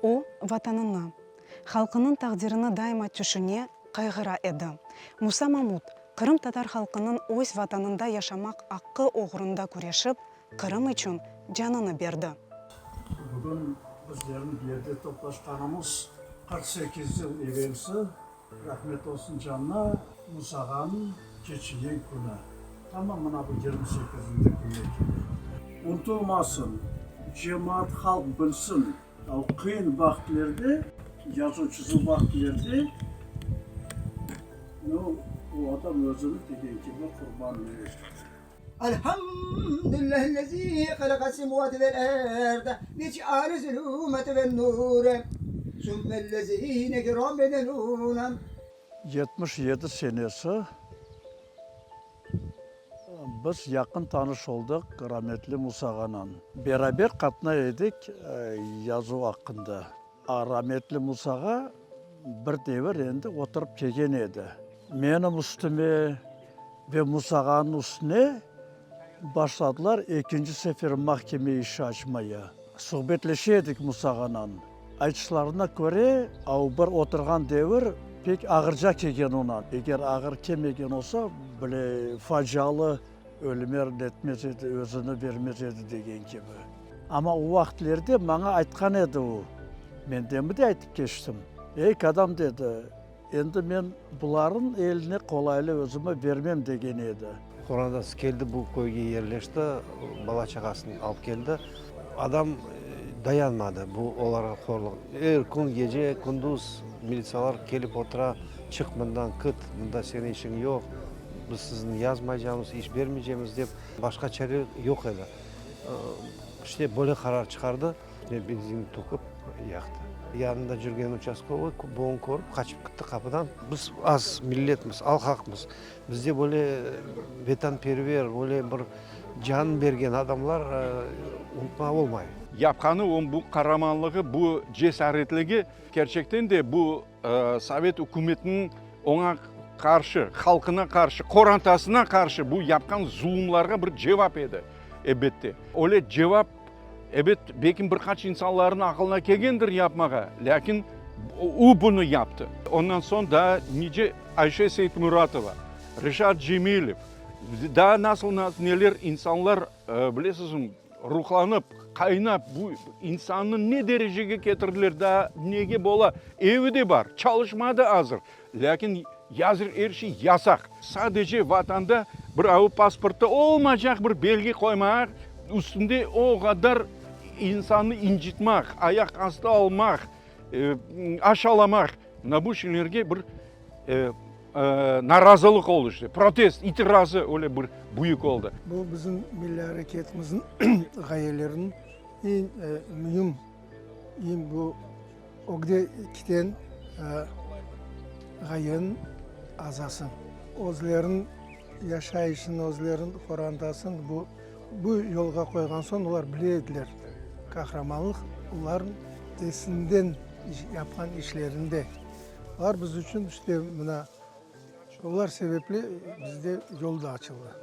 O, Vatanını, halqınıñ taqdirini daima tüşüne, qayğıra edi. Musa Mamut, qırımtatar halqınıñ öz Vatanında yaşamaq aqqı oğrunda küreşip, Qırım içün canını berdi. Bugün bizlerniñ bu yerde toplaşqanımız 48 yıl evelsi Rahmet olsun canına, Musa ağanıñ keçingen künü, tamam mına bu yirmi sekizinci künü kele. Unutılmasın, cemaat, halq bilsin, o qıyın vaqıtlerde, yazuv-çizuv vaqıtlerde, nu, o adam özüni degen kibi qurban etti. Elhamdüllahillezî halaqas semavâti vel erde ve ceale zulûmate ven nûre sümmellezîne keferû. 77 senesi biz yaqın tanış oldıq rametli Musa ağanan. Beraber qatnay edik yazuv aqqında. A rametli Musa ağa bir devir endi oturıp kelgen edi. Menim üstüme ve Musa ağanıñ üstüne başladılar ekinci sefer mahkeme işi açmaya. Suhbetleşe edik Musa ağanan. Aytışlarına köre, o bir oturğan devir pek ağırca kelgen oña. Eger ağır kelmegen olsa, bile facialı ölümer netmez edi, özüni bermez edi degen kibi. Amma o vaqıtlerde maña aytqan edi o, men demi de aytıp keçtim, Ey, kadâm, dedi, endi men bularnıñ eline qolaylı özümi bermem, degen edi. Qorantası keldi, bu köyge yerleşti, bala-çağasını alıp keldi. Adam dayanmadı bu olarğa qorluq. Er kün gece, kündüz militsiyalar kelip otura, çıq mından, kit, mında seniñ işiñ yoq, biz sizni yazmaycamız, iş bermeycemiz dep. Başqa çare yoq edi. İşte, böyle qarar çıqardı. Benzin töküp yaqtı. Yanında yürgen uçastkovoy bunı körip qaçıp kitti qapıdan. Biz az milletmiz, alqaqmız. Bizde böyle vetanperver, böyle bir canın bergen adamlar unutmağa olmay. Yapqanı onıñ bu qaramanlığı, bu cesaretligi kerçekten de bu sovet ükümetiniñ oña qarşı, halqına qarşı, qorantasına qarşı bu yapqan zulumlarğa bir cevap edi, elbette. Öyle cevap, ebet, belki bir qaç insanlarnıñ aqılına kelgendir yapmağa, lâkin o bunı yaptı. Ondan soñ daa nice Ayşe Seytmuratova, Reşat Cemilev, daa nasıl neler insanlar, bilesizmi, Ruhlanıp, qaynap, bu insannı ne derecege ketirdiler, daa nege bola? Evi de bar, çalışma da azır, lâkin yazır er şey yasaq. Sadece vatanda bir avu pasportta olmaycaq bir belgi qoymaq, üstünde o qadar insannı incitmaq, ayaq astı almaq, aşalamaq, mına bu şeylerge bir Narazılıq oldı işte, protest, itirazı öyle bir büyük oldı. Bu bizim milliy areketimizniñ ğayeleriniñ eñ müim, eñ bu ögde kiten ğayeniñ azası. Özleriniñ yaşayışını, özleriniñ qorantasını bu bu yolğa qoyğan soñ olar bile ediler, qahramanlıq olarnıñ esinden yapqan işlerinde. Olar biz içün işte mına olar sebepli bizde yol da açıldı.